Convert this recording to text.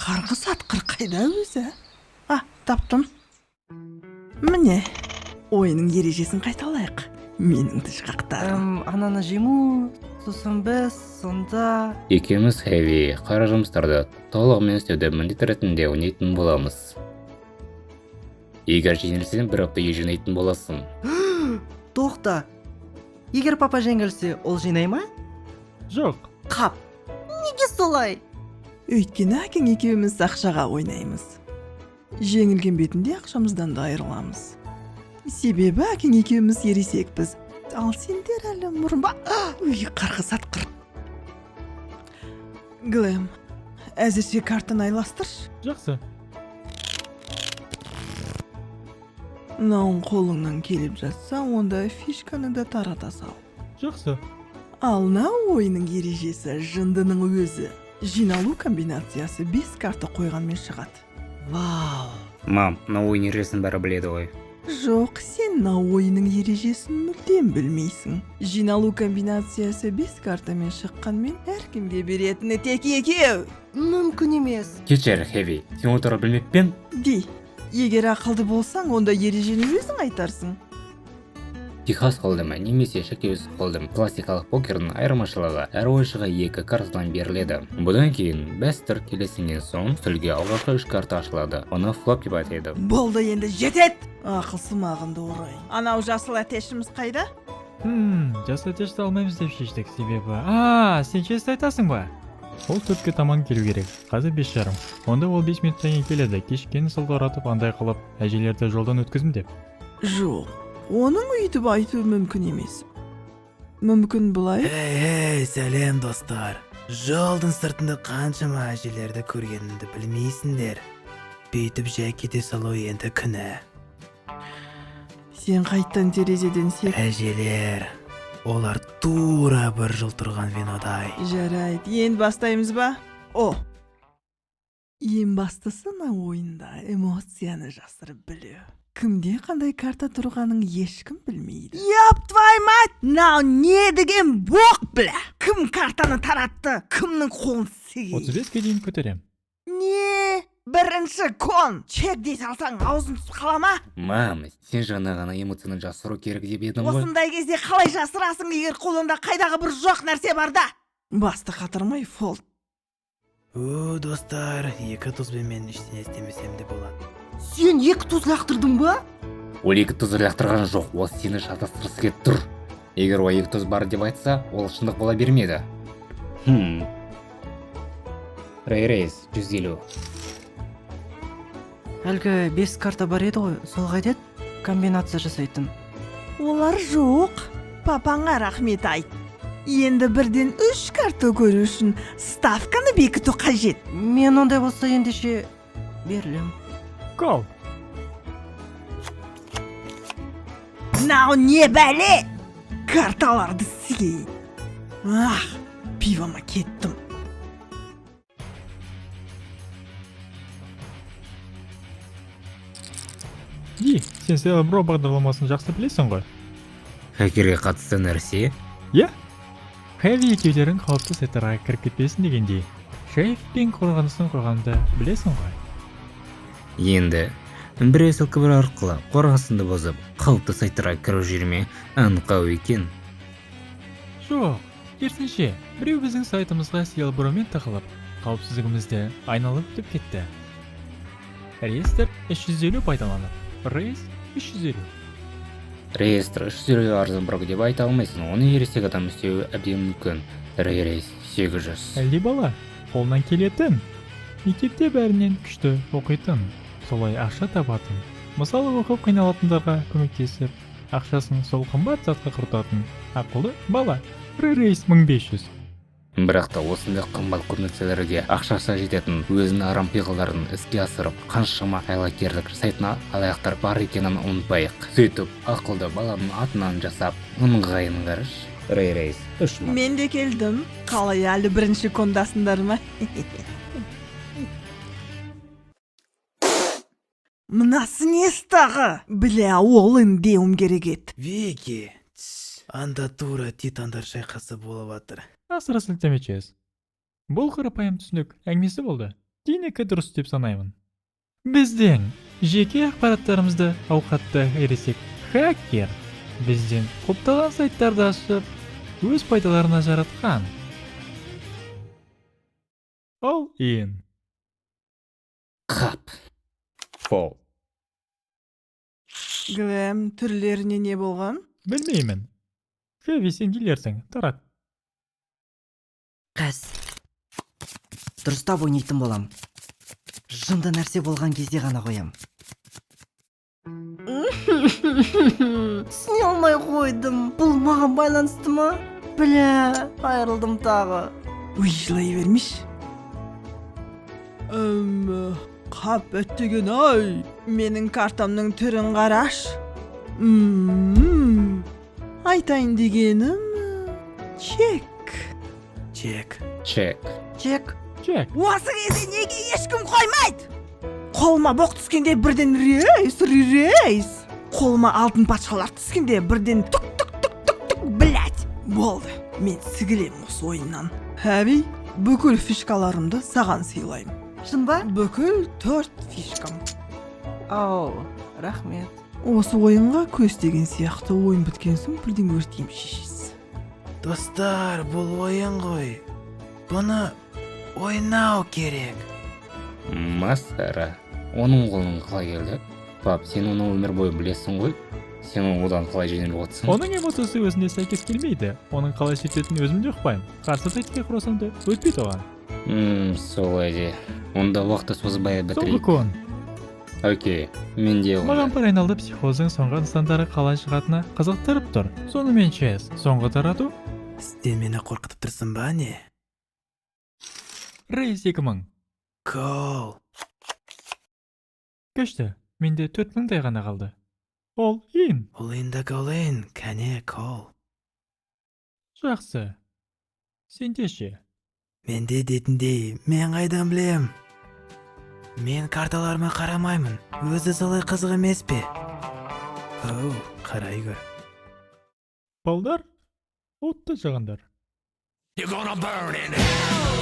Қарғыс атқыр қайда өзі? А, таптым. Міне, ойынның ережесін қайталайық. Менің тышқақтарым. Ананы жеңу, сосын біз сонда. Екеуміз Хэви қара жұмыстарды толығымен істеуді міндет ретінде ойнайтын боламыз. Егер жеңілсең, бір апта үй жинайтын боласың. Тоқта. Егер папа жеңілсе, ол жинай ма? Жоқ. Қап. Неге солай? Өйткені әкең екеуміз ақшаға ойнаймыз. Жеңілген бетінде ақшамыздан да айырыламыз. Себебі әкең екеуміз ересекпіз. Ал сендер әлі мұрынба. Үй, қарғыс атқыр. Глэм, әзірше картаны айластыршы. Жақсы. Мынауың қолыңнан келіп жатса, онда фишканы да тарата сал. Жақсы. Ал мынау ойынның ережесі жындының өзі. Жиналу комбинациясы 5 карта қойғанмен шығады. Вау. Мам, мына ойын ережесін бәрі біледі ғой. Жоқ, сен мына ойынның ережесін мүлдем білмейсің. Жиналу комбинациясы 5 картамен шыққанмен, әркімге беретіні тек екеу. Мүмкін емес. Кешір, Хэви, сен ол туралы білмеп пе ең? Ди, егер ақылды болсаң, онда ережені өзің айтарсың. Техас холдемі немесе шектеусіз холдем классикалық покердің айырмашылығы әр ойыншыға екі картадан беріледі. Бұдан кейін бәс түр келісінген соң үстелге алғашқы үш карта ашылады. Оны флоп деп атайды. Болды енді, жетеді. Ақылсымағынды ұрайын. Анау жасыл әтешіміз қайда? Жасыл әтешті алмаймыз деп шештік, себебі. А, сен честі айтасың ба? Ол 4-ке таман келу керек. Қазір 5:30. Онда ол 5 минуттан кейін келеді. Кешіккенін сылтауратып андай қылып, әжелерді жолдан өткіздім деп. Жоқ, оның өйтіп айтуы мүмкін емес. Мүмкін былай? Эй, эй, сәлем, достар. Жолдың сыртында қаншама әжелерді көргенімді білмейсіңдер. Бүйтіп жай кете салу енді күнә. Сен қайттан терезеден сек. Әжелер, олар тура бір жыл тұрған винодай. Жарайды, енді бастаймыз ба? О! Ең бастысы мына ойында эмоцияны жасырып білу. Кімде қандай карта тұрғанын ешкім білмейді. Ёб твою мать! Мынау не деген боқ, бля! Кім картаны таратты? Кімнің қолын сігейін? 35-ке дейін көтерем. Не? Бірінші кон! Чек дей салсаң, аузың түсіп қала ма? Мам, сен жаңа ғана эмоцияны жасыру керек деп едің ғой. Осындай кезде қалай жасырасың, егер қолыңда қайдағы бір жоқ нәрсе бар да? Басты қатырмай фолд. О, достар, екі тұзбен мен ештеңе істемесем де болады. Сен екі туз лақтырдың ба? Ол екі тұз лақтырған жоқ, ол сені шатастырғысы келіп тұр. Егер ол екі тұз бар деп айтса, ол шындық бола бермеді. Рей Рейс, 150. Әлгі 5 карта бар еді ғой, сол қайда еді? Комбинация жасайтын. Олар жоқ. Папаңа рахмет айт. Енді бірден 3 карта көру үшін ставканы бекіту қажет. Мен ондай болса ендеше берілем. Кол. Мынау не бәле? Карталарды сігейін. Ах, пивома кеттім. Ди, сен Селебро бағдарламасын жақсы білесің ғой. Хакерге қатысты нәрсе? Иә. Хэви екеулерің қауіпті сайттарға кіріп кетпесін дегендей, шейф пен қорғанысын қойғанды білесің ғой. Енді біреу селкібір арқылы қорғасынды бұзып, қауіпті сайттарға кіріп жүрме аңқау екен. Жоқ, керісінше, біреу біздің сайтымызға Селебромен тығылып, қауіпсіздігімізді айналып өтіп кетті. Реестр 350 пайдаланып, рейс 350. Реестр 350 арзан бірақ деп айта алмайсың, оны ересек адам істеуі әбден мүмкін. Рейс 800. Әлде бала, қолынан келетін. Мектепте бәрінен күшті оқитын, солай ақша табатын. Мысалы, оқып қиналатындарға көмектесіп, ақшасын сол қымбат затқа құртатын ақылды бала. Рейс 1500. Бірақ та осындай қымбат коммерциялерге ақшасы жететін, өзінің арам пиғылдарын іске асырып, қаншама айлакерлік жасайтын алаяқтар бар екенін ұмытпайық. Сөйтіп, ақылды баланың атынан жасап, ыңғайын қарашы. Рей Рейс 3000. Мен де келдім. Қалай, әлі бірінші кондасыңдар ма? Мынасы несі тағы? Бля, ол деуім керек еді. Вики, тс, анда тура титандар шайқасы болып жатыр. Асыра сілтеме чес. Бұл қарапайым түсінік әңгімесі болды. Динікі дұрыс деп санаймын. Біздің жеке ақпараттарымызды ауқатты ересек хакер бізден құптаған сайттарды ашып, өз пайдаларына жаратқан. All in. Қап. Fold. Глэм, түрлеріне не болған? Білмеймін. Хэви, сен дилерсің, тарат. Қәс. Дұрыстап ойнайтын болам. Жынды нәрсе болған кезде ғана қоям. Түсіне алмай қойдым. Бұл маған байланысты ма? Бля, айырылдым тағы. Уй, жылай бермеші. Қап, әттеген ай. Менің картамның түрін қараш. Айтайын дегенім, чек. Чек. Чек. Чек. Чек. Осы кезде неге ешкім қоймайды? Қолыма боқ түскенде бірден рейс, рейс. Қолыма алтын патшалар түскенде бірден тук тук тук тук тук, блять. Болды, мен сігілемін осы ойыннан. Хәби, бүкіл фишкаларымды саған сыйлаймын. Шын ба? Бүкіл төрт фишкам. Ау, рахмет. Осы ойынға көз деген сияқты, ойын біткен соң бірден өртеймін шешесі. Достар, бұл ойын ғой. Бұны ойнау керек. Масқара. Оның қолынан қалай келді? Пап, сен оны өмір бойы білесің ғой. Сен одан қалай жеңіліп отырсың? Оның эмоциясы өзіне сәйкес келмейді. Оның қалай сөйтетінін өзім де ұқпаймын. Қарсы тактика құрасам да, өтпейді оған. Солай де. Онда уақытты созбай Соңғы бітірейік. Кон. Окей, менде Маған онда. параноидалды психоздың соңғы нысандары қалай шығатыны қызықтырып тұр. Сонымен, Чес, соңғы тарату. Сен мені қорқытып тұрсың ба, не? Рейз 2000. Кол. Күшті. Менде 4000-дай ғана қалды. All in. All in да all in, кәне, кол. Жақсы. Сенде ше? Менде дейтіндей, мен қайдан білем? Мен карталарыма қарамаймын. Өзі солай қызық емес пе? Оу, қарай көр. Балдар, отты жағыңдар. You're gonna burn in hell.